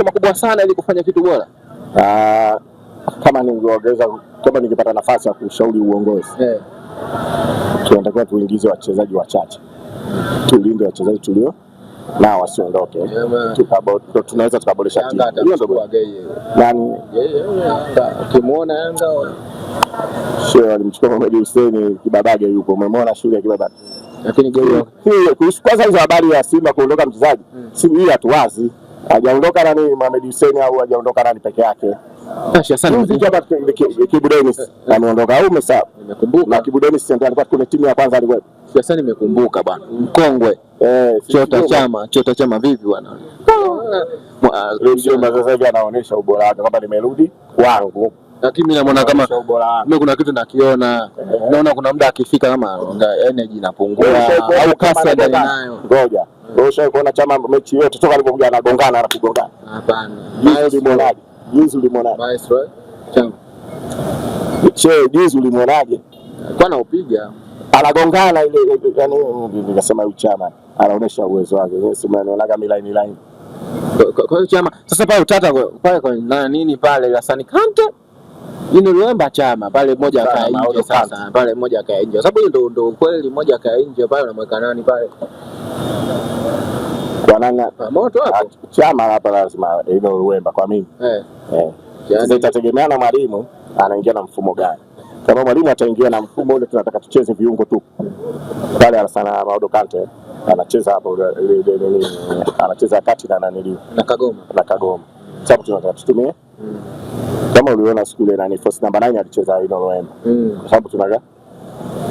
Makubwa sana ili kufanya kitu bora. Ah, kama ningeongeza, kama ningepata nafasi ya kushauri uongozi, tunatakiwa tuingize wachezaji wachache, tulinde wachezaji tulio nao wasiondoke, tunaweza tukaboresha timu. Yanga Hiyo ndio atamchukua Gueye. Nani? Gueye, Yanga. Ukimuona Yanga Sio alimchukua Mohamed Hussein Kibabage, yupo umemwona shule ya Kibabage. Lakini Gueye Hii kuhusu kwanza hizo habari ya Simba kuondoka mchezaji, si hii hatuwazi. Hajaondoka nani Mohamed Hussein au hajaondoka nani peke yake. Sana. Juzi tu hapa Kibu Dennis ameondoka au umesahau? Nimekumbuka. Na Kibu Dennis ndio alikuwa kwenye timu ya kwanza alikuwa. Sasa nimekumbuka bwana. Mkongwe. Chota Chama, Chota Chama vipi bwana? Mjomba sasa hivi anaonyesha ubora wake kwamba nimerudi kwangu. Lakini mimi namuona kama Anaonyesha ubora wake. mimi kuna kitu nakiona. Naona kuna muda akifika kama energy inapungua au kasi ndani nayo. Ngoja. Wewe ushawahi kuona Chama mechi yote toka alipokuja anagongana na kugongana? Hapana. Juzi ulimwonaje? Juzi ulimwonaje? Maestro. Chama. Che, juzi ulimwonaje? Kwa naupiga. Anagongana ile, yani nikasema huyu Chama anaonyesha uwezo wake. Yeye sema naonaga mimi line line. Kwa hiyo Chama sasa pale utata pale kwa na nini pale Hassan Kante ni Luemba Chama pale mmoja Sana, akaa Maodo nje sasa Kante. Pale mmoja akaa nje kwa sababu hiyo ndo kweli, mmoja akaa nje pale unamweka nani pale? Kwa nani? Pa moto hapo. Chama hapa lazima ile Luemba kwa mimi. Sasa itategemea na mwalimu anaingia na mfumo gani. Kama mwalimu ataingia na mfumo ule tunataka tucheze viungo tu. Pale Alassane Maodo Kante anacheza hapo ile nini, anacheza kati na nanili Na Kagoma. Na Kagoma. Sababu tunataka tutumie kama uliona siku ile nani force number 9 alicheza ile Luemba. Kwa sababu tunaga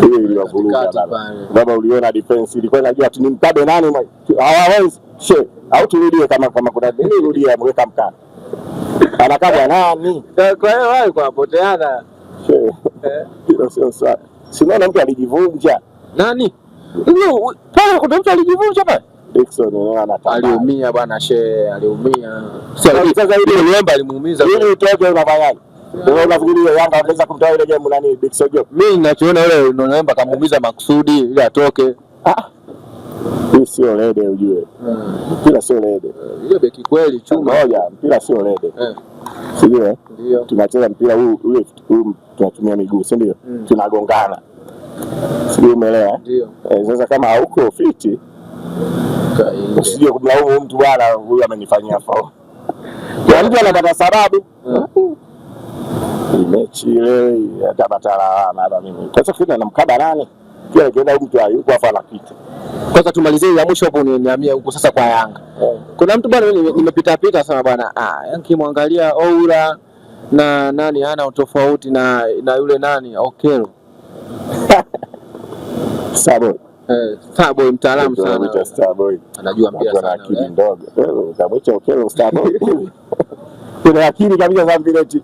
hiyo iliwavuruga Katikati baba. pale. Baba uliona defense ilikuwa inajua tu nimkabe nani hawawezi she au turudie kama kuna nini rudia mweka mkana. Anakabwa nani? Kwa hiyo wao kwa poteana. She. Hilo sio swali. Si unaona mtu alijivunja. Nani? Huyo pale kuna mtu alijivunja pale. Dickson unaona anatamba. Aliumia bwana she, aliumia. Sasa ile Luemba alimuumiza. Ili utoke unafanyaje? Wewe unafikiri Yanga wangeweza kumtoa ile game nani Dickson Job? Mimi ninachoona yule Luemba kamuumiza makusudi ili atoke. Ah. Hii sio rede ujue. Mpira sio rede. Ile beki kweli chuma. Ngoja, mpira sio rede. Sijui eh? Ndio. Tunacheza mpira huu ule huu tunatumia miguu, si ndio? Tunagongana. Sijui umeelewa? Eh? Ndio. Sasa kama hauko fiti usije kumlaumu mtu bwana huyu amenifanyia foul. Kwa mtu anapata sababu. Hii mechi ile atapata lawama hapa mimi. Sasa kuna namkaba nani? Kila kienda mtu hayuko afa anapita. Kwanza tumalizie ya mwisho hapo nihamie huko sasa kwa Yanga. Kuna mtu bwana nimepita pita sana bwana. Nikimwangalia Oura na nani hana utofauti na yule nani Okelo. Starboy. Starboy mtaalamu sana. Tunamwita Starboy. Anajua mpira Watu wana sana. akili ndogo. Wewe utamwita Okelo Starboy. Kuna akili kabisa za mpira eti.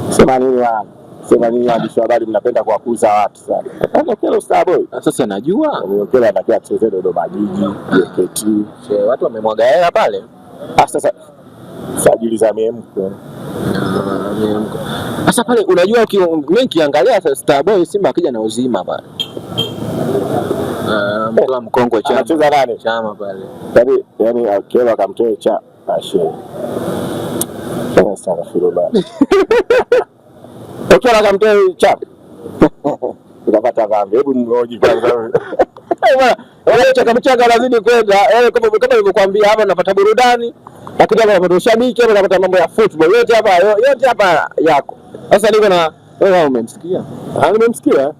Sema nini bwana? Sema nini waandishi wa habari mnapenda kuwakuza watu sana. Okelo Starboy. Sasa najua. Okelo anatakiwa acheze Dodoma Jiji, JKT. She, watu wamemwaga hela pale. Sasa sajili za miemko. Sasa pale unajua mimi nikiangalia Starboy Simba akija na uzima pale. Mtoa mkongwe Chama. Anacheza nani? Chama pale. Yaani Okelo akamtoa cha Ashe. Astaghfirullah. Okelo akamtoa cha. Utapata dhambi. Hebu mhoji kwanza. Bwana, chaka mchanga lazidi kwenda. Yaani kama nilivyokuambia hapa napata burudani, lakini hapa napata ushabiki, hapa napata mambo ya football. Yote hapa yako. Sasa niko na wewe, umemsikia? Ah, nimemsikia.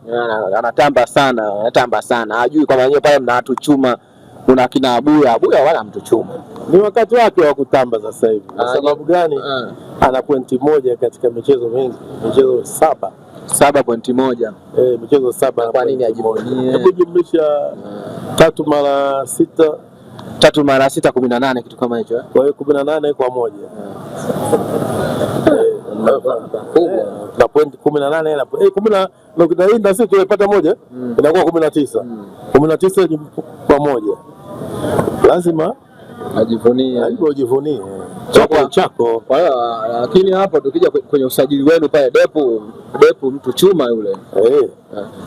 Anatamba sana, anatamba sana. Hajui kwamba wenyewe pale mna watu chuma, kuna kina Abuya, Abuya wala mtu chuma. Ni wakati wake wa kutamba sasa hivi. Kwa sababu gani? Ana pointi moja katika michezo mingi, michezo 7. 7.1. Michezo 7 Kwa nini pointi moja. ajivunie? Hebu jumlisha 3 mara 6. 3 mara 6 18, kitu kama hicho. Kwa hiyo 18 kwa 1. Kubwa. Na point 18 na kumi na, na hii na sisi tumepata moja, inakuwa 19. 19 kwa 1. Lazima ajivunie. Lazima ujivunie. Chako chako. Kwa hiyo lakini hapo tukija kwenye usajili wenu pale Depu mtu chuma yule.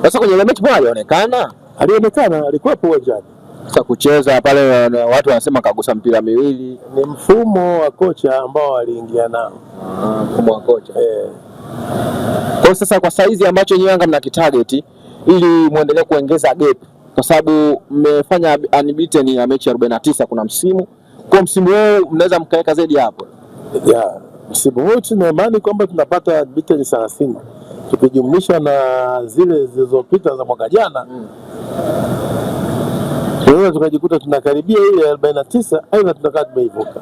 Sasa kwenye ile mechi bwana alionekana? Alionekana, alikuwepo uwanjani. Sasa kucheza pale watu wanasema kagusa mpira miwili. Ni mfumo wa kocha ambao waliingia nao. Mfumo wa kocha. Eh. Kwa sasa kwa saizi ambacho nyinyi Yanga mnakitarget ili muendelee kuongeza gap kwa sababu mmefanya unbeaten ya mechi 49 kuna msimu. Kwa msimu huu mnaweza mkaweka zaidi hapo. Ya, msimu huu tuna imani kwamba tunapata unbeaten 30 tukijumlisha na zile zilizopita za mwaka jana tunaweza tukajikuta tunakaribia ile 49 aidha tunakaa tumeivuka.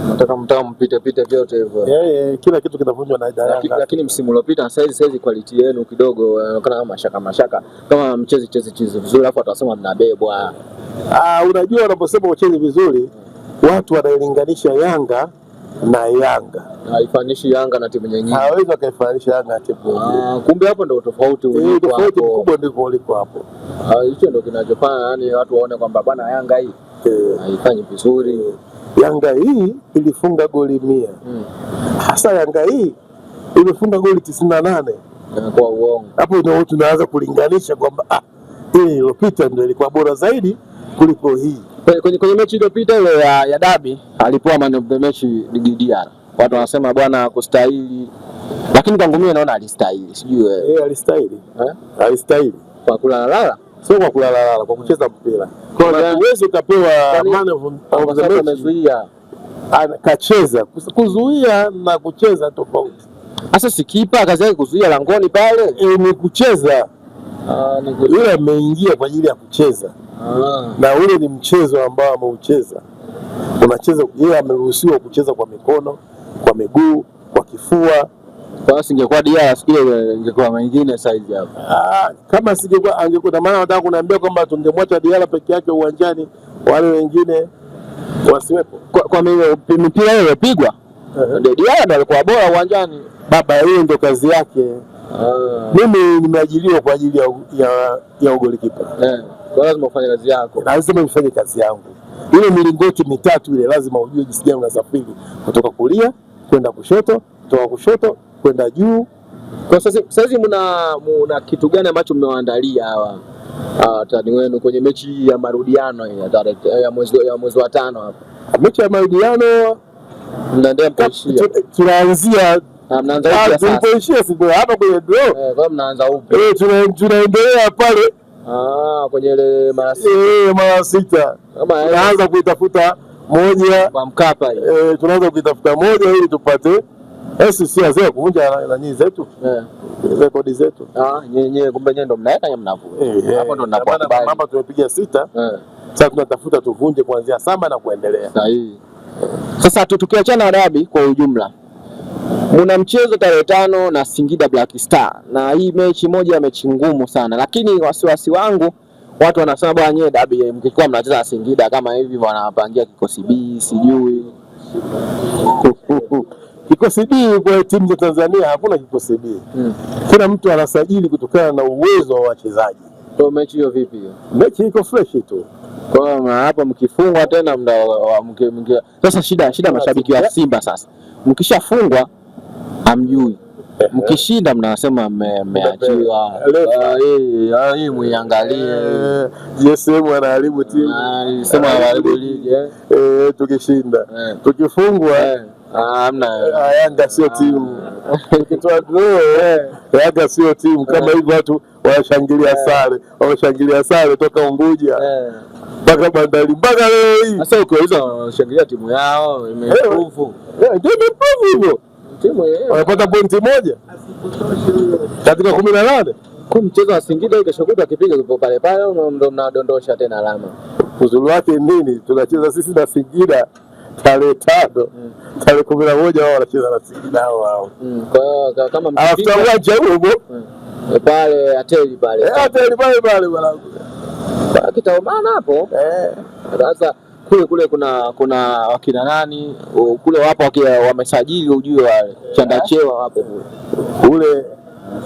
Nataka mtao mpite pite vyote hivyo. Yeah, kila kitu kinavunjwa na idara. Lakini msimu uliopita saizi quality yenu kidogo inaonekana kama mashaka mashaka, kama mchezi chezi chezi vizuri, alafu watasema mnabebwa. Unajua unaposema uchezi vizuri watu wanailinganisha Yanga na Yanga. Haifanishi Yanga na timu nyingine. Hawezi wakaifananisha Yanga na timu nyingine. Kumbe hapo ndio tofauti ulipo. Tofauti mkubwa ndiko uliko hapo. Hicho ndio kinachofanya yani watu waone kwamba bwana Yanga hii haifanyi vizuri. Yanga hii ilifunga goli 100. Hasa Yanga hii imefunga goli 98. Kwa uongo. Hapo ndio tunaanza kulinganisha kwamba ile iliyopita ndio ilikuwa bora zaidi kuliko hii. Kwenye mechi iliyopita ile ya dabi alipewa man of the match DDR. Watu wanasema bwana kustahili, lakini kwangu mimi naona alistahili. Sijui wewe. Yeye alistahili. Alistahili. Kwa kulalala? Sio kwa kulalala, kwa kucheza mpira. Kwa huwezi ukapewa man of the match. Amezuia. Kacheza. Kuzuia na kucheza tofauti. Sasa si kipa kazi yake kuzuia langoni pale? Ni kucheza. Ni kucheza. Yule ameingia kwa ajili ya kucheza. Na ule ni mchezo ambao ameucheza. Unacheza, yeye ameruhusiwa kucheza kwa mikono, kwa miguu, kwa kifua. Kwa singekuwa Diarra siku ile ingekuwa mwingine size hapo. Kama singekuwa angekuwa, na maana nataka kuniambia kwamba tungemwacha Diarra peke yake uwanjani, wale wengine wasiwepo. Kwa mipira ile iliyopigwa, ndio Diarra ndo alikuwa bora uwanjani. Baba, yeye ndo kazi yake. Mimi nimeajiriwa kwa ajili ya ugolikipa. Kwa lazima ufanye kazi yako. Lazima nifanye kazi yangu. Ile milingoti mitatu ile lazima ujue jinsi gani unasafiri kutoka kulia kwenda kushoto, kutoka kushoto kwenda juu. Kwa sasa mna kitu gani ambacho mmewaandalia hawa watani wenu kwenye mechi ya marudiano ya mwezi wa 5 hapa? Mechi ya marudiano mnaendelea mtaishia. Tunaanzia mnaanza upya sasa. Tulipoishia si ndio hapa kwenye draw. Kwa mnaanza upya. Tunaendelea pale. Kwenye ile mara 6. Mara 6. Kama tunaanza kuitafuta moja kwa Mkapa hii. Tunaanza kuitafuta moja ili tupate sisi wazee kuvunja nani zetu. Rekodi zetu. Nyenye kumbe nyenye ndo mnaweka nyenye mnavunja. Hapo ndo ninapokubali. Hapa tumepiga 6. Sasa tunatafuta tuvunje kuanzia 7 na kuendelea. Sahihi. Sasa tukiachana na dabi kwa ujumla, mna mchezo tarehe 5 na Singida Black Star, na hii mechi moja ya mechi ngumu sana, lakini wasiwasi wangu watu wanasema bwana, nyewe dabi mkikuwa mnacheza na Singida kama hivi wanapangia kikosi B sijui. Kikosi B kwa timu za Tanzania hakuna kikosi B. Kila mtu anasajili kutokana na uwezo wa wachezaji. Kwa mechi hiyo vipi hiyo? Mechi iko fresh tu. Kwa hiyo hapo mkifungwa tena sasa shida mashabiki wa Simba sasa. Mkishafungwa hamjui. Mkishinda mnasema mmeachiwa. Hii muiangalie. GSM anaharibu timu. Sema anaharibu ligi. Tukishinda. Tukifungwa hamna. Yanga sio timu. Tukitoa draw Yanga sio timu. Kama hivyo watu wanashangilia sare. Wanashangilia sare toka Unguja. Mpaka Bandari mpaka leo hii. Sasa ukiwauliza wanashangilia timu yao imeimprove. Ndio imeimprove hivyo. Timu yenyewe. Wanapata pointi 1 katika 18. Kwa mchezo wa Singida kesho kutwa akipiga yupo pale pale ndio mnadondosha tena alama. Uzuri wake nini? Tunacheza sisi na Singida tarehe 5, tarehe 11 wao wanacheza na Singida hao hao. Kwa hiyo kama mkipiga After uwanja huo pale Ateli pale. Ateli pale pale bwana. Kwa kitaumana hapo. Sasa kule kuna wakina nani kule wapo wamesajili ujue wale Chandachewa wapo kule. Kule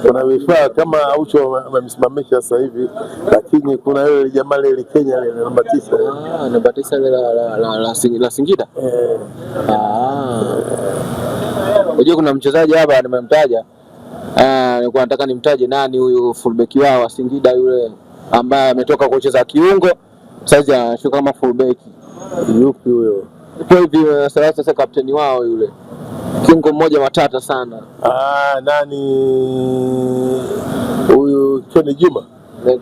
kuna vifaa kama Aucho wamemsimamisha sasa hivi, lakini kuna yule jamaa ile Kenya ile namba 9. Namba 9 ile la Singida. Unajua kuna mchezaji hapa nimemtaja. Nilikuwa nataka nimtaje nani huyu fullback wao wa Singida yule ambaye ametoka kucheza kiungo. Saizi anashuka kama fullback. Yupi huyo? Kwa hivi sasa kapteni wao yule kiungo mmoja matata sana. Ah, nani huyu? Kennedy Juma.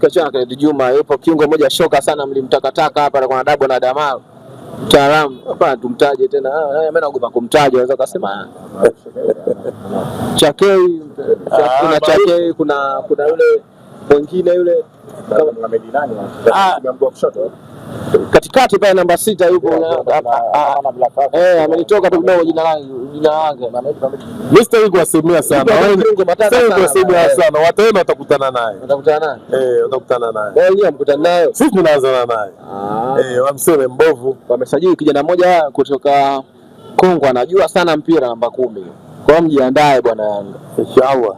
Kachana Kennedy Juma yupo kiungo mmoja shoka sana, mlimtakataka hapa alikuwa na dabo na Damaro. Mtaalamu hapa tumtaje tena? Mimi naogopa kumtaja, unaweza kusema Chakei, kuna Chakei, kuna yule mwingine yule katikati pale namba 6 yupo, amenitoka tu kidogo jina lake, jina lake. Mimi sitaki kuwasemea sana. Sitaki kuwasemea sana. Wataona, watakutana naye. Watakutana naye? Eh, watakutana naye. Wewe yeye mkutana naye? Sisi tunaanza naye. Eh, wamseme mbovu. Wamesajili kijana mmoja kutoka Kongo, anajua sana mpira, namba 10. Kwa hiyo mjiandae bwana Yanga. Inshallah.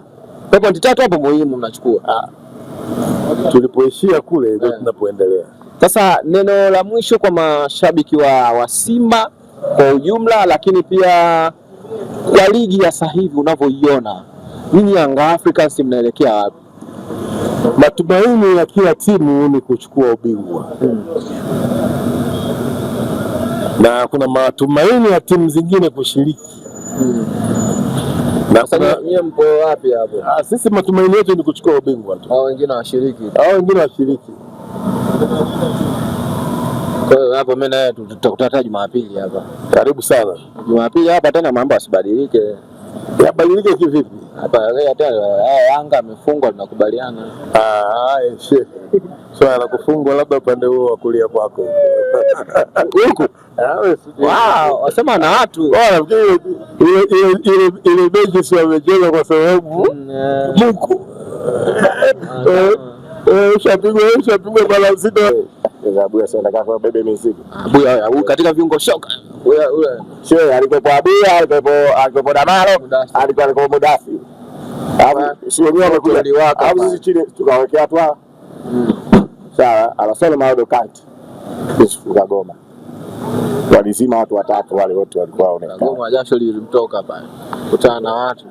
Kwa pointi 3 hapo muhimu mnachukua. Tulipoishia kule ndio tunapoendelea. Sasa neno la mwisho kwa mashabiki wa Simba kwa ujumla, lakini pia kwa ligi ya sasa hivi unavyoiona, ninyi Yanga Africans mnaelekea wapi? Matumaini ya kila timu ni kuchukua ubingwa. Na kuna matumaini ya timu zingine kushiriki. Na sasa nyinyi mpo wapi hapo? Sisi matumaini yetu ni kuchukua ubingwa tu. Hao wengine washiriki. Hao wengine washiriki. Kwa hiyo hapo mimi na tutakutana Jumapili hapa. Karibu sana. Jumapili hapa tena mambo asibadilike. Yabadilike kivipi? Hapa hata Yanga amefungwa tunakubaliana. Swala la kufungwa labda upande huo wa kulia kwako. Huko. Wow, wasema na watu. Wao ile mechi si wamecheza kwa sababu Mungu. Ushapigwa mara 6. Abuya sasa anataka kubeba mizigo. Abuya huyu katika viungo shoka. Sio alikuwa Abuya, alikuwa Damaro, alikuwa Mudafi. Alafu si wenyewe wamekuja. Alafu sisi chini tukawekea tu. Sawa, Alassane Maodo Kante. Yusuf Kagoma. Walizima watu watatu wale wote walikuwa waonekana. Kagoma jasho lilimtoka pale. Kutana na watu.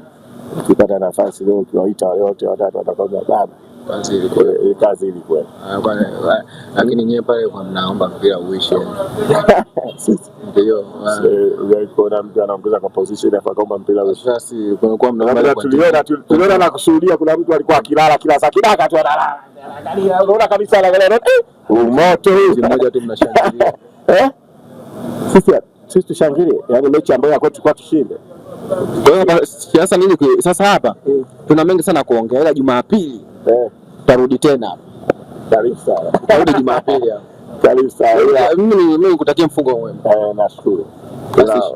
Ukipata nafasi leo ukiwaita wale wote watatu watakwambia baba. Kazi ilikuwa. Kazi ilikuwa. Lakini nyewe pale kwa mnaomba mpira uishe. Sisi ndio. Kuna mtu anaongeza kwa position afa kaomba mpira uishe. Sasa kuna kwa mnaomba tuliona na kushuhudia kuna mtu alikuwa akilala kila saa kidaka tu analala. Angalia unaona kabisa anaangalia moto huu mmoja tu mnashangilia. Sisi tushangilie. Yaani mechi ambayo ya kwetu tulikuwa tushinde. Kwa hiyo sasa nini sasa hapa tuna mengi sana kuongea ila Jumapili tutarudi tena. Karibu sana. Tutarudi Jumapili hapo. Karibu sana. Mimi nikutakie mfungo mwema. Nashukuru.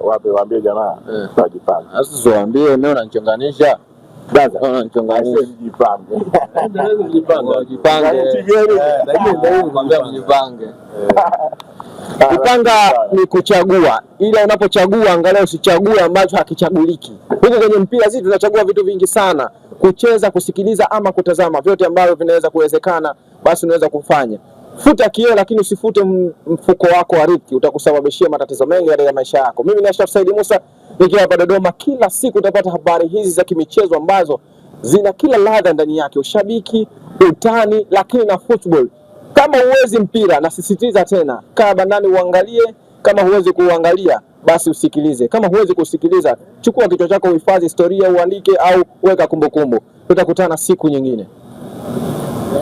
Wape waambie jamaa wajipange. Sasa waambie mimi unanichonganisha. Brother, unanichonganisha. Mjipange. Mjipange. Mjipange. Mjipange. Kupanga ni kuchagua, ila unapochagua angalia usichague ambacho hakichaguliki. Huku kwenye mpira sisi tunachagua vitu vingi sana, kucheza, kusikiliza ama kutazama, vyote ambavyo vinaweza kuwezekana basi unaweza kufanya. Futa kioo lakini usifute mfuko wako wa riziki, utakusababishia matatizo mengi katika maisha yako. Mimi ni Ashraf Said Musa nikiwa hapa Dodoma. Kila siku utapata habari hizi za kimichezo ambazo zina kila ladha ndani yake, ushabiki, utani, lakini na football. Kama huwezi mpira, nasisitiza tena, kaa bandani uangalie. Kama huwezi kuangalia, basi usikilize. Kama huwezi kusikiliza, chukua kichwa chako, uhifadhi historia, uandike au weka kumbukumbu. Tutakutana siku nyingine.